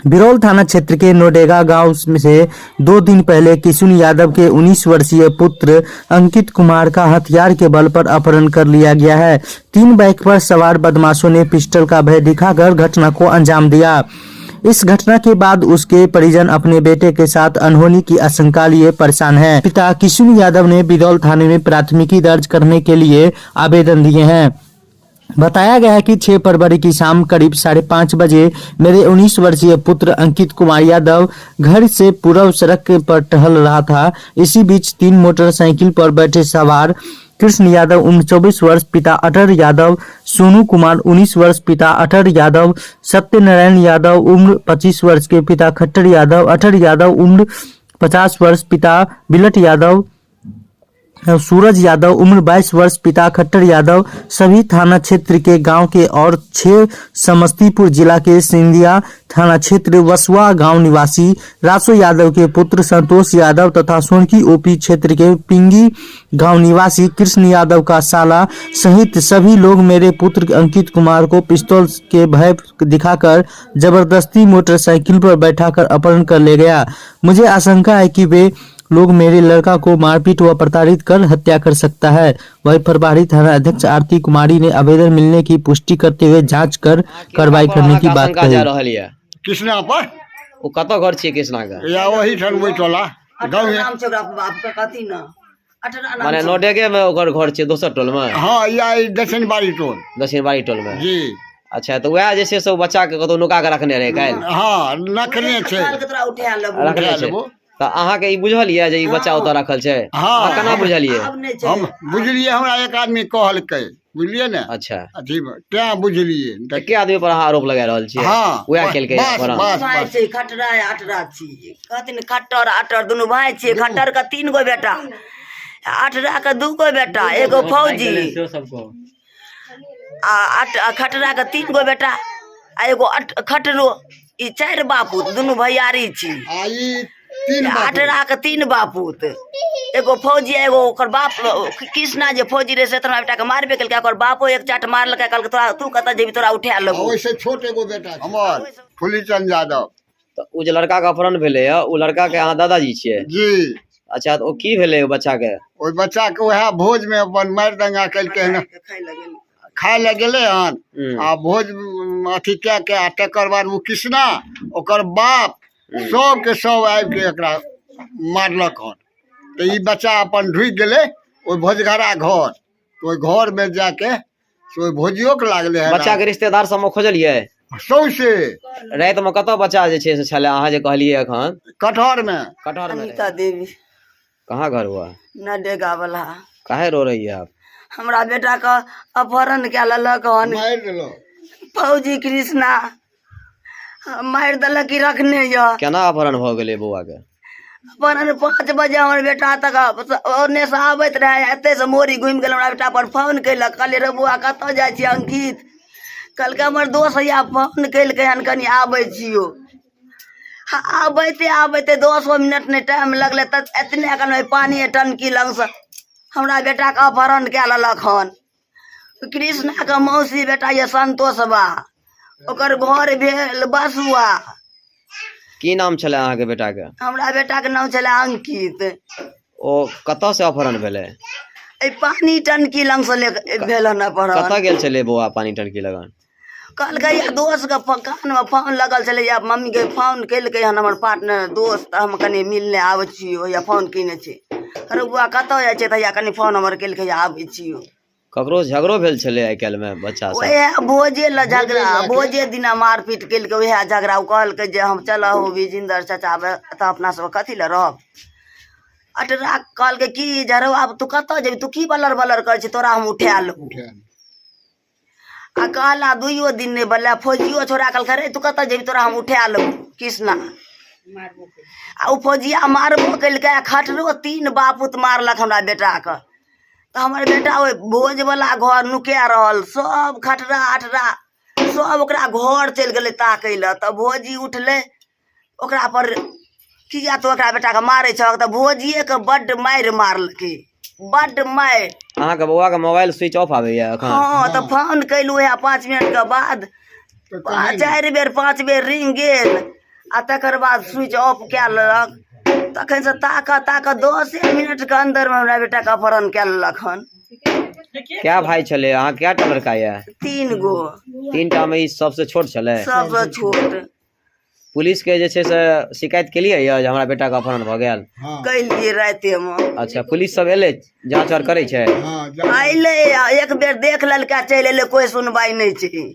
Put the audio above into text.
बिरौल थाना क्षेत्र के नोडेगा गांव से 2 दिन पहले किशुन यादव के 19 वर्षीय पुत्र अंकित कुमार का हथियार के बल पर अपहरण कर लिया गया है। 3 बाइक पर सवार बदमाशों ने पिस्टल का भय दिखाकर घटना को अंजाम दिया। इस घटना के बाद उसके परिजन अपने बेटे के साथ अनहोनी की आशंका लिए परेशान हैं। पिता किशुन यादव ने बिरौल थाने में प्राथमिकी दर्ज करने के लिए आवेदन दिए हैं। बताया गया है कि 6 फरवरी की शाम करीब 5:30 बजे मेरे 19 वर्षीय पुत्र अंकित कुमार यादव घर से पूर्व सड़क पर टहल रहा था। इसी बीच 3 मोटरसाइकिल पर बैठे सवार कृष्ण यादव उम्र 24 वर्ष पिता अटल यादव, सोनू कुमार 19 वर्ष पिता अटल यादव, सत्यनारायण यादव उम्र 25 वर्ष के पिता खट्टर यादव, अटल यादव उम्र 50 वर्ष पिता बिलट यादव, सूरज यादव उम्र 22 वर्ष पिता खट्टर यादव सभी थाना क्षेत्र के गांव के और 6 समस्तीपुर जिला के सिंधिया थाना क्षेत्र वसुआ गांव निवासी रासो यादव के पुत्र संतोष यादव तथा सोनकी ओपी क्षेत्र के पिंगी गांव निवासी कृष्ण यादव का साला सहित सभी लोग मेरे पुत्र अंकित कुमार को पिस्तौल के भय दिखाकर जबरदस्ती मोटरसाइकिल पर बैठाकर अपहरण कर ले गया। मुझे आशंका है कि वे लोग मेरे लड़का को मारपीट व प्रताड़ित कर हत्या कर सकता है। वहीं प्रभारी थाना अध्यक्ष आरती कुमारी ने आवेदन मिलने की पुष्टि करते हुए जांच कर कार्रवाई करने की बात आशंका कही। जा रहल यऽ। कृष्णा पर। ओ कतऽ घर छियै कृष्णा के? या वही ठान वही टोला गाँव। नाम छै ओकरा बाप के कथी न अठारह नाम। माने छै। नोडेगे मे ओकर घर छै दोसर टोल मे? हाँ, या ई दक्षिण बाड़ी टोल। दक्षिण बाड़ी टोल मे। जी। अच्छा, तऽ वएह जे छै से ओ बच्चा के कतौ नुका के रखने रहै काल्हि? हाँ, नखने छै। काल्हि के तोरा उठा लेबो। रखने उठा छै। लेबो। तऽ अहाँके ई बुझल यऽ जे ई बच्चा ओतऽ रखल छै? हाँ। अहाँ केना बुझलियै? आब नहि छै। हम बुझलियै, हमरा एक आदमी कहलकै, बुझलियै ने? अच्छा। अथी तें बुझलियै तऽ। एके आदमी पर अहाँ आरोप लगा रहल छियै? हाँ। वएह केलकै बस। अपहरण? बस। भाय बस। छै खटरा आ अटरा छी, कहथिन खट्टर अटर दुनू भाय छियै। खट्टर के 3 गो बेटा, अटरा के 2 गो बेटा, एगो फौजी आ खटरा के 3 गो बेटा आ एगो खटरो, ई 4 बापूत दुनू भैयारी छी। आ ई 3 बापूत। अटरा के 3 बापूत, एगो फौजी आ एगो ओकर बाप कृष्णा जे फौजी रहे से तोरा बेटा के मारबे केलकै। ओकर बापो एक चाट मारलकै, कहलकै तोरा तू कतऽ जेबी, तोरा उठा लेबो। ओहिसँ छोट एगो बेटा छै हमर, फुलीचंद यादव। तऽ ओ जे लड़का के अपहरण भेलै या ओ लड़का के अहाँ दादाजी छियै? जी। अच्छा, तऽ ओ की भेलै ओ बच्चा के? ओहि बच्चा के उएह भोज मे अपन मारि दंगा केलकै हन, खाय लए गेलै हन आ भोज अथी कए के आ तकर बाद ओ कृष्णा ओकर बाप सबके सब आबि के एकरा मारलक हन। तऽ ई बच्चा अपन ढुकि गेलै ओहि भोजघरा घर, तऽ ओहि घरमे जाके से ओहि भोजियोके लागलै हन। बच्चा के रिश्तेदार सबमे खोजलियै? सौंसे। राति मे कतऽ बच्चा जे छै से छलै, अहाँ जे कहलियै एखन? कटहरमे। कटहर में। अनिता देवी। कहाँ घर हुआ? नडेगा वाला। काहे रो रही है आप? हमरा बेटा के अपहरण कए लेलक हन। मारि देलक। फौजी कृष्णा मारि देलक कि रखने यऽ। केना अपहरण भऽ गेलै बौआ के? अपहरण 5 बजे हमर बेटा तक ओने से आबैत रहे, एते से मोरी घुमि गेल। हमरा बेटा पर फोन केलक, कहलियै रे बौआ कतऽ जाइ छी अंकित? कहलकै हमर दोस्त हैया फोन केलकै हन, कनि आबै छियौ। आबैते आबैते 10 मिनट नहि टाइम लगलै तऽ एतने एखन ओहि पानिए टंकी लगसँ हमरा बेटाके अपहरण कए लेलक हन। कृष्णाके मौसी बेटा यऽ संतोषबा, ओकर घर भेल बसुआ। की नाम छलै अहाँके बेटाके? हमरा बेटाके नाम छलै अंकित। ओ कतऽ से अपहरण भेलै? एहि पानी टंकी लगसँ ले भेल हन अपहरण। कतऽ गेल छलै बौआ पानी टंकी लगन? कहलकै या दोस्तके कानमे फोन लगल छलै, या मम्मीके फोन केलकै हन हमर पार्टनर दोस्त, हम कनि मिलने आबै छियौ, या फोन केने छै। अरे बौआ कतऽ जाइ छै? तऽ हैया कनि फोन हमर केलकै, आबै छियौ। ककरो झगड़ो भेल छलै आइ काल्हिमे बच्चा सब? ओएह भोजे लए झगड़ा, भोजे दिना मारपीट केलकै, ओएह झगड़ा। ओ कहलकै जे हम चलऽ हो विजिन्दर चाचा, एतऽ अपना सब कथी लए रहब। अटरा कहलकै की झरौ आब तू कतऽ जेबही, तू की बलर बलर करै छी, तोरा हम उठा लेबौ। आ कहला दुइयो दिन नहि बनलै, फौजियो छोड़ा कहलकै रे तू कतऽ जेबही, तोरा हम उठा लेबौ कृष्णा। आ ओ फौजिया मारबो केलकै आ खटरो 3 बापूत मारलक हमरा बेटाके। तऽ हमर बेटा ओहि भोजवला घर नुका रहल, सब खटरा अटरा सब ओकरा घर चलि गेलै ताकै लए। तऽ भौजी उठलै ओकरा पर, किया तू एकरा बेटाके मारै छहक? तऽ भौजिएके बड्ड मारि मारलकै, बड्ड मारि। अहाँके बौआके मोबाइल स्विच ऑफ आबैया एखन? हँ, तऽ फोन केलहुँ है 5 मिनटके बाद 4 बेर 5 बेर रिंग गेल आ तकर बाद स्विच ऑफ कए लेलक। तखनसँ ताकऽ ताकऽ 10 मिनटके अन्दरमे हमरा बेटाके अपहरण कए लेलक हन। क्या भाई छलै अहाँ? कए टा लड़का यऽ? 3 गो। 3 टा मे ई सबसे छोट छलै? सबसँ छोट। पुलिस के जे छै से शिकायत केलियै यऽ जे हमरा बेटा के अपहरण भऽ गेल? कैलियै रातिमे। अच्छा, पुलिस सब एलै, जाँच आर करै छै? अयलै आ एक बेर देख लेलकै, चलि एलै, कोइ सुनवाइ नहि छै।